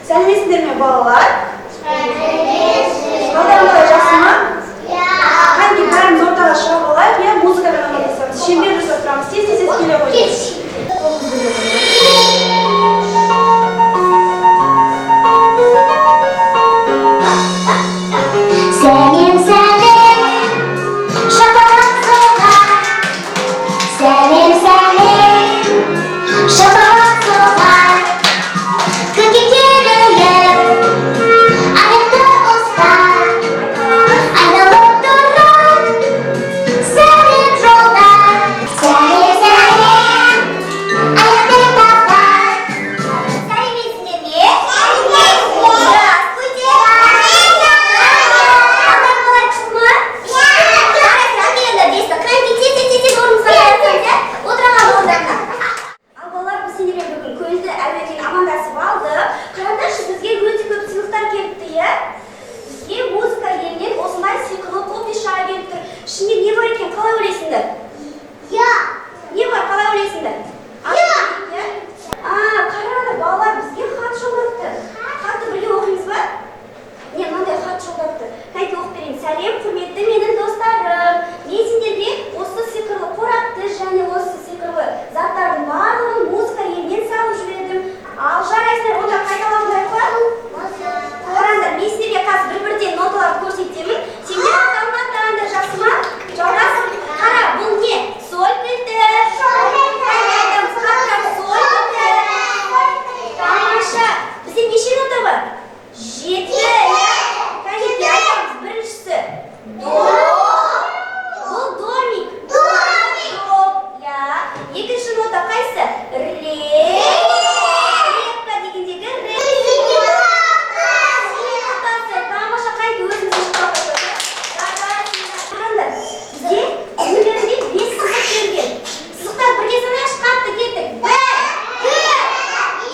Сәлеметсіздер ме, балалар? Қалдарың қалай, жақсы ма? Қанекей, бәріміз ортаға шығып алайық, иә, музыкамен амандасамыз. Шеңбер жасап тұрамыз. Тез, тез, тез келе қойыңыз. Қолымызды беріңіз. Сәлем, сәлем, шапалақ соғар. Сәлем, сәлем, шапалақ соғар. Көкектер үйіп, аяқты ұстар. Айналып тұрған сәлем жолдар. Сәлем, сәлем, аяқты тастар. Сәлеметсіздер ме? Здравствуйте! Қалдарың қалай, күшті ма? Жарайсың, әкеліңдер бесті. Қанекей, тез, тез, тез, тез орнымызға жайғасамыз, иә? Отырған орындарына. Ал, балалар, біз сендермен бүгін көзді әуенмен амандасып алдық. Қараңдаршы, бізге өте көп сыйлықтар келіпті, иә? Бізге музыка елінен осындай сиқырлы қобдиша келіп тұр. Ішінде не бар екен, қалай ойлайсыңдар? Не бар, қалай ойлайсыңдар? Иә? А, қараңдар, балалар, бізге хат жолдапты. Хатты бірге оқимыз ба? Не, мынандай хат жолдапты. Қанекей, оқып берейін. «Сәлем, құрметті менің достарым. Мен сендерге осы сиқырлы қорапты және осы сиқырлы заттардың барлығын музыка елінен салып жібердім». Ал, жарайсыңдар, онда қайталаңдар па? Қараңдар, мен сендерге қазір бір-бірден ноталарды көрсетемін. Сендер атауын атаңдар, жақсы ма? Жалғас, қара, бұл не? Соль кілті. Айтамыз, қаттырақ, соль кілті. Тамаша. Бізде неше нота бар? Жеті, иә? Қанекей, айтамыз. Біріншісі. До. Бұл домик. До. Иә. Екінші нота қайсы? Ре. Репка дегендегі ре. Си нотасы. Тамаша, қанекей, өзіміз шықпай. Қараңдар, бізде өмірлерінде бес сызық берілген. Сызықтар бірге санайықшы, қатты, кеттік. Бір,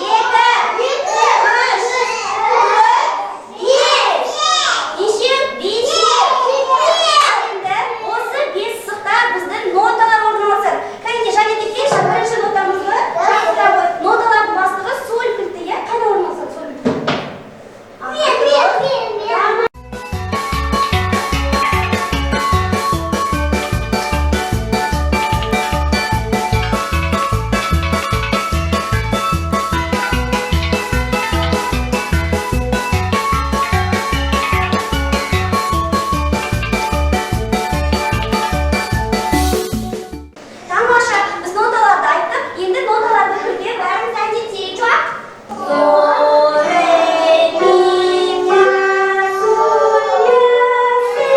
екі, үш, төрт, бес. Нешеу? Бесеу. Енді осы бес сызықта біздің ноталар орналасады. Кәне, және де келші, бірінші нотамызды жаттыра қой. Ноталардың бастығы соль кілті, иә? Қайда орналасады соль кілті? Тамаша. Тамаша, біз ноталарды айттық, енді ноталарды бірге бәріміз әндетейік. До, ре, ми, фа, соль, ля, си,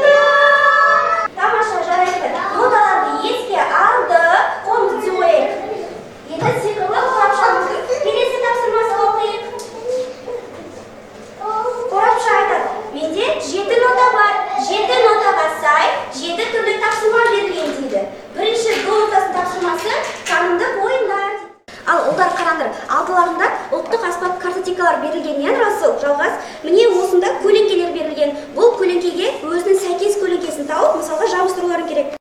до. Тамаша, жарайды. Ноталарды еске алдық, қолымызды түзе қояйық. Енді сиқырлы қорапшамыздың келесі тапсырмасын оқиық. Қорапша айтады: «Менде жеті нота бар, жеті нотаға сай жеті түрлі тапсырма берілген», – дейді. Бірінші до нотасының тапсырмасы – танымдық ойындар дейді. Ал, ұлдар, қараңдар, алдыларында ұлттық аспап картотекалар берілген, иә, Расул, Жалғас? Міне, осында көлеңкелер берілген. Бұл көлеңкеге өзінің сәйкес көлеңкесін тауып, мысалға, жабыстыруларың керек.